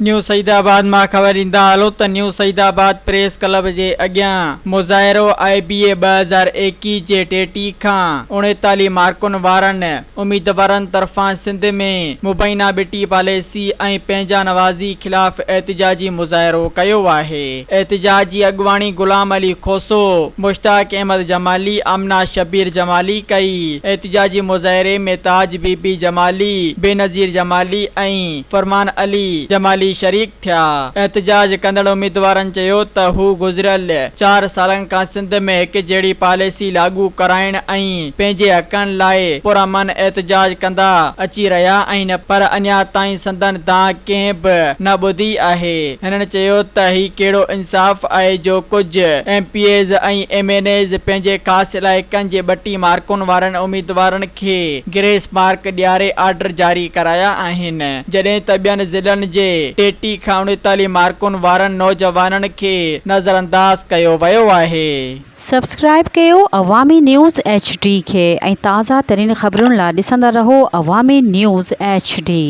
نيو سعيد آباد مان خبر ڏيندا هلون ته نيو سعيد آباد پريس ڪلب جي اڳيان مظاهرو آء بي اي 2021 جي ٽيٽي کان 39 مارڪن وارن اميدوارن طرفان سنڌ ۾ مبينا ٻٽي پاليسي ۽ پنهنجا نوازي خلاف احتجاجي مظاهرو ڪيو آهي. احتجاج جي اڳواڻي غلام علي کوسو، مشتاق احمد جمالي، آمنه شبير جمالي ڪئي. احتجاجي مظاهري ۾ تاج بي بي جمالي، بينظير جمالي ۽ فرمان علي جمالي شريڪ ٿيا. احتجاج ڪندڙ اميدوارن چيو ته هو گذريل چار سالن کان سنڌ ۾ هڪجهڙي پاليسي لاڳو ڪرائڻ ۽ پنهنجي حقن لاء پرامن احتجاج ڪندا اچي رهيا آهن پر اڃا تائين سندن دانهن ڪنهن به نه ٻڌي آهي. هنن چيو ته هي ڪهڙو انصاف آهي جو ڪجهه M P As ۽ M N As پنهنجي خاص علائقن جي ٻٽي مارڪن وارن اميدوارن کي گريس مارڪ ڏياري آرڊر جاري ڪرايا آهن جڏهن ته ٻين ضلعن جي ٽيٽي کان 39 مارڪن وارن نوجوانن کي نظرانداز ڪيو ويو آهي. سبسڪرائيب ڪيو عوامي نيوز ايڇ ڊي کي ۽ تازه ترين خبرن لا ڏسندا رهو عوامي نيوز ايڇ ڊي.